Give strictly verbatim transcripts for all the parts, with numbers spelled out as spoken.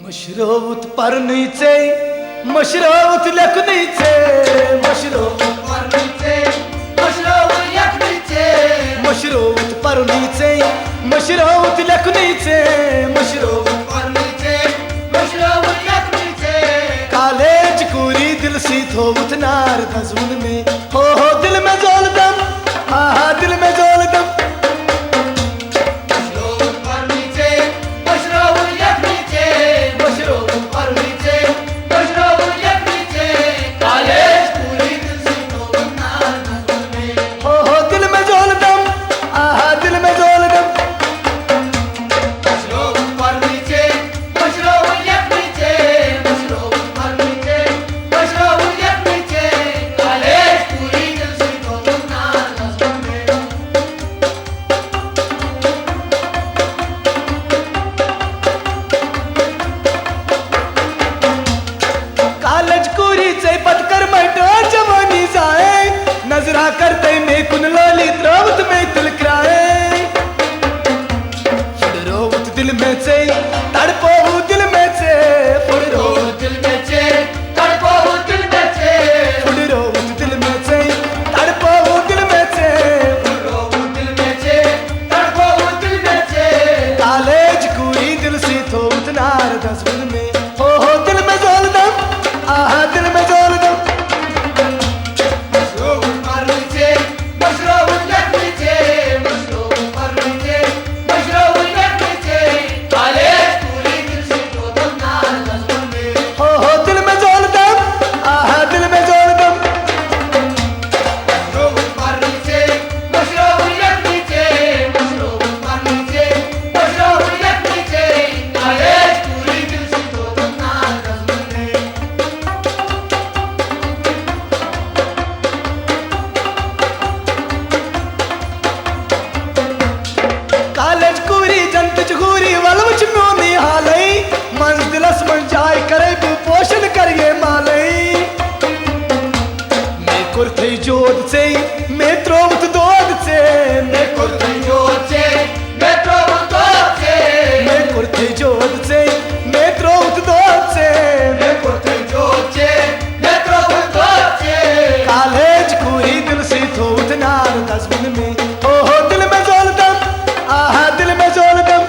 مٔشرووُتھ پرنُے ژے، مٔشرووُتھ لیکھنُے ژے، مٔشرووُتھ پرنُے ژے، مٔشرووُتھ لیکھنُے ژے، مٔشرووُتھ پرنُے ژے، مٔشرووُتھ لیکھنُے ژے، مٔشرووُتھ پرنُے ژے، مٔشرووُتھ لیکھنُے ژے۔ کالج کوٗری دِلسٕے تھووُتھ نار دزوُن مےٚ، ہو ہو دِل مےٚ زول دم، آ ہا دِل مےٚ زول دم۔ ہو ہو دِل مےٚ زول دم، آ ہا دِل مےٚ زول دم۔ کالج کوٗری ژے پتہٕ کٔرمَے ٹٲر جوٲنی ضایع۔ نظرا کٔر تٔمۍ مےٚ کُن لٲلی ترٲوٕتھ مےٚ تِلہٕ کرٛایہِ۔ پھُٹرووُتھ دِل مےٚ ژے، تڑپووُتھ دِل مےٚ ژے، پھُٹرووُتھ دِل مےٚ ژے، تڑپووُتھ دِل مےٚ ژے۔ پھُٹرووُتھ دِل مےٚ ژے، تڑپووُتھ دِل مےٚ ژے۔ پھُٹرووُتھ دِل مےٚ ژے، تڑپووُتھ دِل مےٚ ژے۔ کالج کوٗری دِلسٕے تھووُتھ نار دزوُن مےٚ۔ ہو ہو دِل مےٚ زول دم، آ ہا دِل مےٚ زول دم۔ ہو ہو دِل مےٚ زول دم، آ ہا دِل مےٚ زول دم۔ کالج کوٗری جنتٕچ حوٗری، وَلہٕ وٕچھ میونٕے حالٕے۔ منٛز دِلَس منٛز جاے کَرَے بہٕ پوشَن کَرٕ یے مالٕے۔ مےٚ کوٚرتھٕے جود ژے، مےٚ ترٛووُتھ دود ژے۔ مےٚ کوٚرتھٕے جود ژے، مےٚ ترٛووُتھ دود ژے۔ مےٚ کوٚرتھٕے جود ژے، مےٚ ترٛووُتھ دود ژے۔ مےٚ کوٚرتھٕے جود ژے، مےٚ ترٛووُتھ دود ژے۔ کالج کوٗری دِلسٕے تھووُتھ نار دزوُن مےٚ۔ ہو ہو دِل مےٚ زول دم، آ ہا دِل مےٚ زول دم۔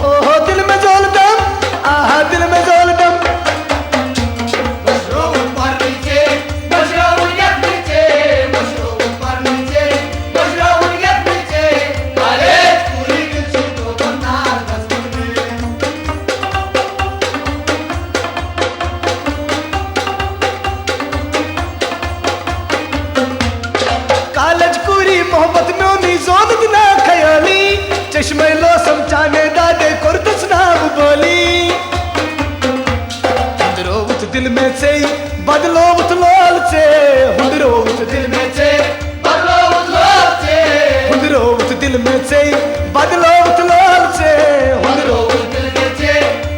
ہو ہو دِل مےٚ زول دم، آ ہا دِل مےٚ زول دم۔ کالج کوٗری محبت میونٕے زونُت نا خیٲلی، چشمے لوسم چانے دادے کوٚرتس ناو بٲلی۔ ہُنٛدرووُتھ دِل مےٚ ژے، بدلووُتھ لول ژے۔ ہُنٛدرووُتھ دِل مےٚ ژے، بدلووُتھ لول ژے۔ ہُنٛدرووُتھ دِل مےٚ ژے، بدلووُتھ لول ژے۔ ہُنٛدرووُتھ دِل مےٚ ژے،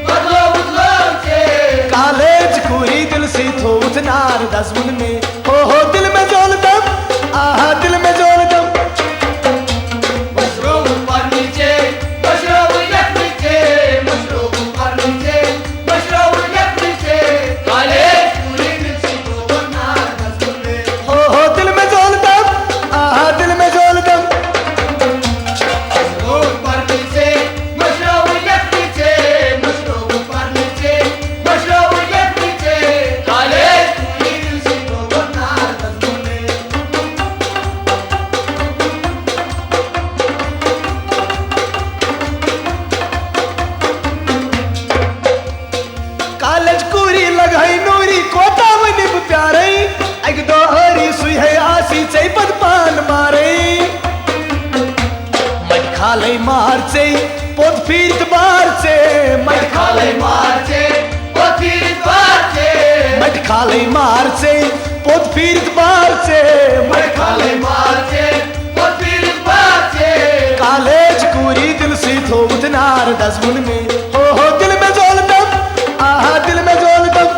بدلووُتھ لول ژے۔ کالج کوٗری دِلسٕے تھووُتھ نار دزوُن مےٚ۔ ہو ہو دِل مےٚ زول دم، آ ہا دِل مےٚ زول دم۔ ہو ہو دِل مےٚ زول دم، آ ہا دِل مےٚ زول دم۔ کالج کوٗری لگہٕ ہاے نوٗری، کوتاہ وۄنۍ بہٕ پیارے۔ اَکہِ دۄہ ٲری سُے ہے آسی ژے پتہٕ پان مارے۔ مَٹہِ کھالے مار ژے، پوٚت پھیٖرِتھ بار ژے۔ مَٹہِ کھالے مار ژے، پوٚت پھیٖرِتھ بار ژے۔ مَٹہِ کھالے مار ژے، پوٚت پھیٖرِتھ بار ژے۔ مَٹہِ کھالے مار ژے، پوٚت پھیٖرِتھ بار ژے۔ کالج کوٗری دِلسٕے تھووُتھ نار دزوُن مےٚ۔ ہو ہو دِل مےٚ زول دم، آ ہا دِل مےٚ زول دم۔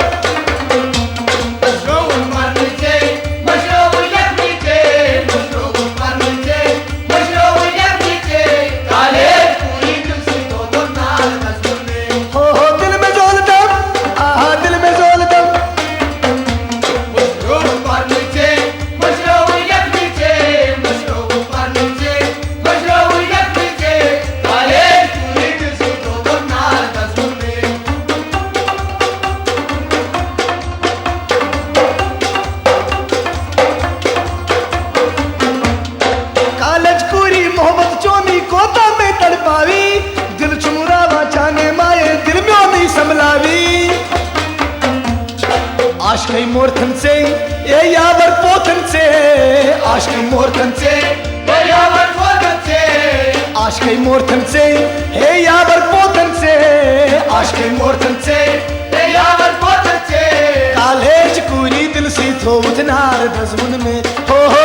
عاشقے مورتھن ژے، اے یاور پوتھن ژے، عاشقے مورتھن ژے، اے یاور پوتھن ژے، عاشقے مورتھن ژے، اے یاور پوتھن ژے، عاشقے مورتھن ژے، اے یاور پوتھن ژے۔ کالہچ کوٗری دِلسٕے تھووُتھ نار دزوُن مےٚ، ہو